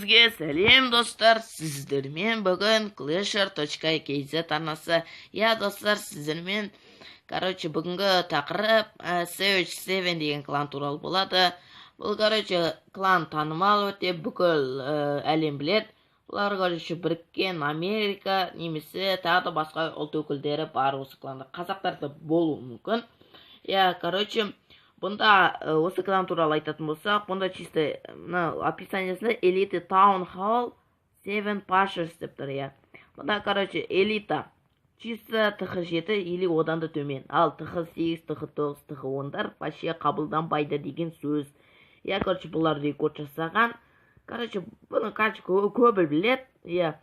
Бәріңізге сәлем, достар! Сіздермен бүгін clasher.kz арнасы. Иә, достар, сіздермен, короче, бүгінгі тақырып Savage 7 деген клан туралы болады. Бұл, короче, клан танымал өте, бүкіл әлем біледі. Бұлар, короче, біріккен Америка немесе тағы да басқа ұлт өкілдері бар осы кланда. Қазақтар да болуы мүмкін. Иә, короче, бұнда осы клан туралы айтатын болсақ, бұнда чисто мына описаниясында «Элита Town Hall 7 Pushers» деп тұр, иә. Бұнда, короче, элита чисто ТХ 7 или одан да төмен. Ал ТХ 8, ТХ 9, ТХ 10-дар вообще қабылданбайды деген сөз. Иә, короче, бұлар рекорд жасаған. Короче, бұны, короче, көбі біледі. Иә.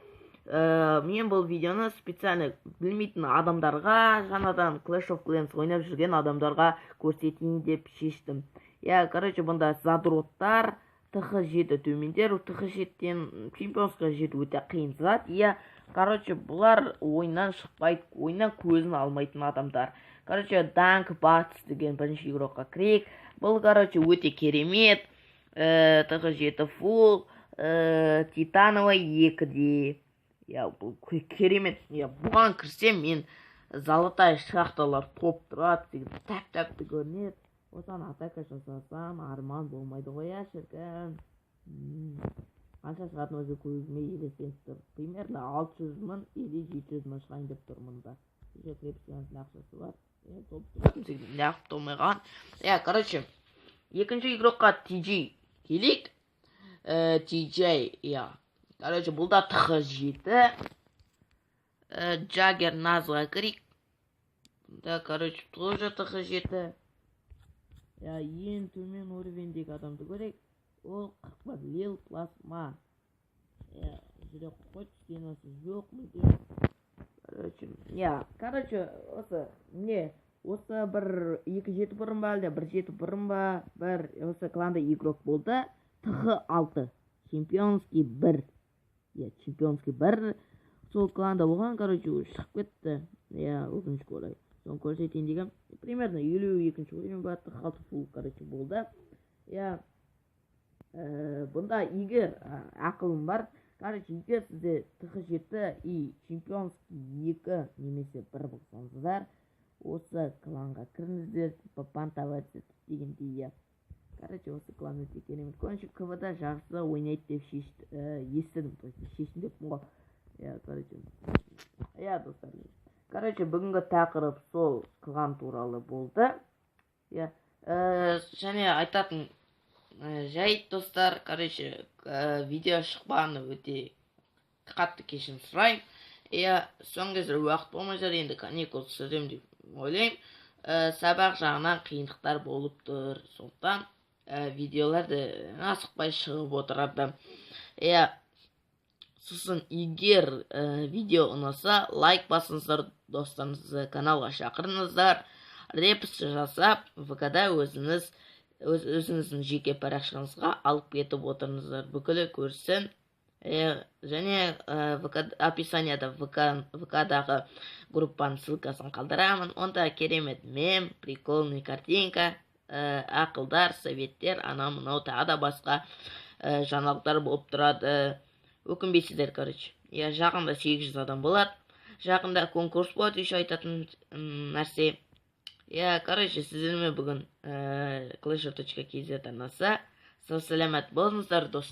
Мен бұл видеоны специально білмейтін адамдарға, жаңадан Clash of Clans ойнап жүрген адамдарға көрсетейін деп шештім. Иә, короче, бұнда задроттар, ТХ 7 төмендер, ТХ 7-тен чемпионскийға жету өте қиын зат. Иә, короче, бұлар ойыннан шықпайды, ойыннан көзін алмайтын адамдар. Короче, Данк Батс деген бірінші игрокқа кірейік. Бұл, короче, өте керемет. ТХ 7 фул, титановый 2-де. Иә, бұл керемет. Иә, бұған кірсем, мен золотая шахталар топ тұрады деген, тәп тәпті көрінеді. Осыған атака жасасам, арман болмайды ғой, иә, шіркін. Қанша шығатыны уже көзіме елестеніп тұр. Примерно 600 000 или 700 000 шығайын деп тұр мұнда. Еще крепостьның ақшасы бар. Иә, толып тұратын, неғып толмай қалған. Иә, короче, екінші игрокқа TJ келейік. TJ, иә. Короче, бұл да ТХ 7. Джаггер Назға кірейік. Да, короче, тоже ТХ 7. Иә, ең төмен уровеньдегі адамды көрейік. Ол 41 Лил Плазма. Иә, жүрек қойды, стенасы жоқ мүлдем. Короче, иә, короче, осы не, осы бір екі жеті бұрын ба, әлде бір жеті бұрын ба, бір осы кланда игрок болды. ТХ 6. Чемпионский 1. Иә, чемпионский 1 сол кланда болған, короче, шығып кетті. Иә, өкінішке орай. Соны көрсетейін дегенмін. Примерно 52-ші уровень ба, ТХ 6 фул, короче, болды. Иә, бұнда егер ақылым бар, короче, егер сізде ТХ 7 и чемпионский 2 немесе 1 болсаңыздар, осы кланға кіріңіздер, типа понтовать дегендей, иә. Короче, осы клан өте керемет. Короче, КВД жақсы ойнайды деп шешті, естідім, то есть шештім деппін ғой. Иә, короче, иә, достар. Короче, бүгінгі тақырып сол клан туралы болды. Иә, және айтатын жайт, достар, короче, видео шықпағаны өте қатты кешірім сұраймын. Иә, соңғы кездері уақыт болмай жүр, енді каникул түсіремін деп ойлаймын. Сабақ жағынан қиындықтар болып тұр, сондықтан видеолар да асықпай шығып отырады. Иә, сосын егер видео ұнаса, лайк басыңыздар, достарыңызды каналға шақырыңыздар, репост жасап, ВК-да өзіңіз өзіңіздің жеке парақшаңызға алып кетіп отырыңыздар, бүкілі көрсін. Және ВК описанияда ВК ВК-дағы группаның ссылкасын қалдырамын. Онда керемет мем, прикольный картинка, ақылдар, советтер, анау мынау тағы да басқа жаңалықтар болып тұрады. Өкінбейсіздер, короче. Иә, жақында 800 адам болады. Жақында конкурс болады, еще айтатын нәрсе. Иә, короче, сіздермен бүгін clasher.kz арнасы. Сау саламат болыңыздар, достар.